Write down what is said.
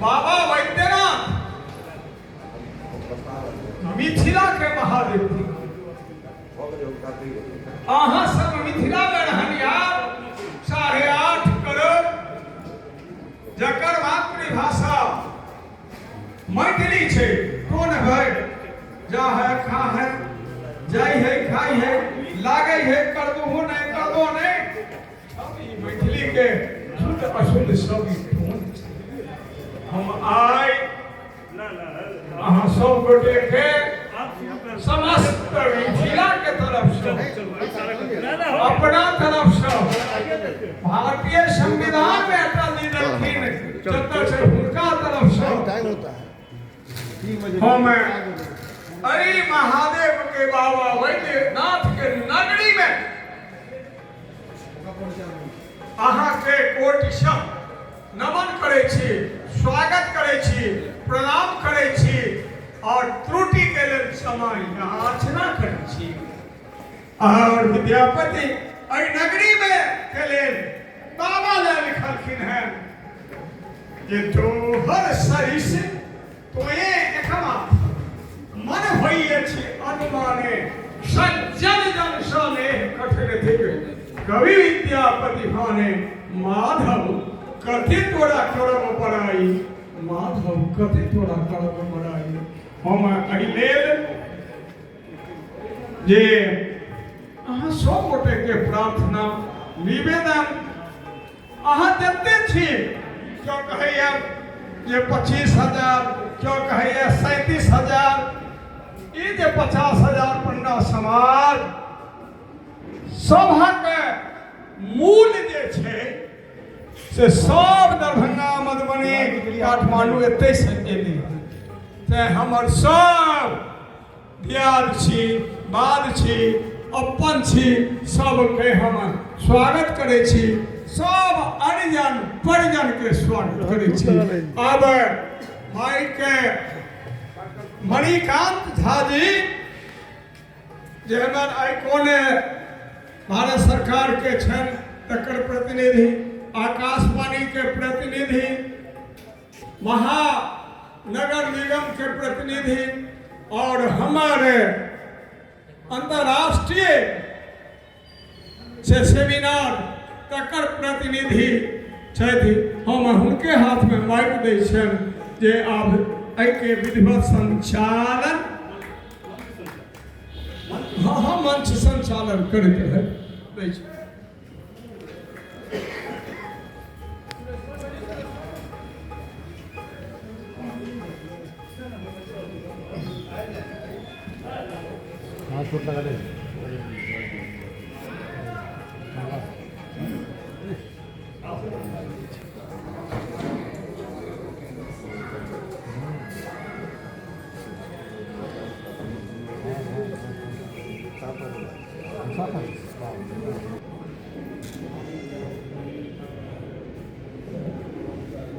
बाबा वैद्यनाथ मिथिला के महादेव थिक। अहाँ सब मिथिला में रहनिहार 8.5 करोड़ जकर मातृभाषा मैथिली छै, कोन है जा है खा है जाई है खाई है लागै है करबो नहीं करबो नहीं, सब ई मैथिली के शुद्ध अशुद्ध सब ई टोन छै। हम आइ अहाँ सब गोटे के समस्त मिथिला के तरफ से, अपना तरफ से, भारतीय संविधान में अटल जी देलखिन जतऽ छै हुनका तरफ से हम अरे महादेव के बाबा वैद्यनाथ के नगरी में अहाँके कोटिशः नमन करै छी, स्वागत करै छी, प्रणाम करै छी और त्रुटि के लेल क्षमा याचना करै छी। और विद्यापति एहि नगरी में के लेल बाबा लए लिखलखिन हैं जे तोहर सरिस तोए एकमा मन होइ अछि अनुमाने, सज्जन जन सनेह कठिन थिक कवि विद्यापति भाने, माधव कथी तोरा करब बड़ाई, माधव कथी तोरा करब बड़ाई। हम एहि लेल जे अहाँ सब गोटे के प्रार्थना निवेदन, अहाँ जते छी, क्यों कहैया जे 25,000, क्यों कहैया 37,000, ई जे 50,000 पंडा समाज सभक मूल जे छै से सब दरभंगा मधुबनी काठमांडू एतै से एलै, तेँ हमर सब दियाद छी, बाद छी, अपन छी, सबके हम स्वागत करै छी, सब अरिजन परिजनके स्वागत करै छी। आब माइक मणिकांत झा जी जे हमर आइकॉन भारत सरकार के छनि तकर प्रतिनिधि, आकाशवाणी के प्रतिनिधि, महानगर निगम के प्रतिनिधि और हमारे अंतर्राष्ट्रीय से सेमिनार तकर प्रतिनिधि छथि। हम हुनके हाथमे माइक दै छियनि जे आब एहिके विधिवत संचालन, हाँ हाँ, मंच संचालन करैत रहै दै छी। हाँ, चोट लगा दे।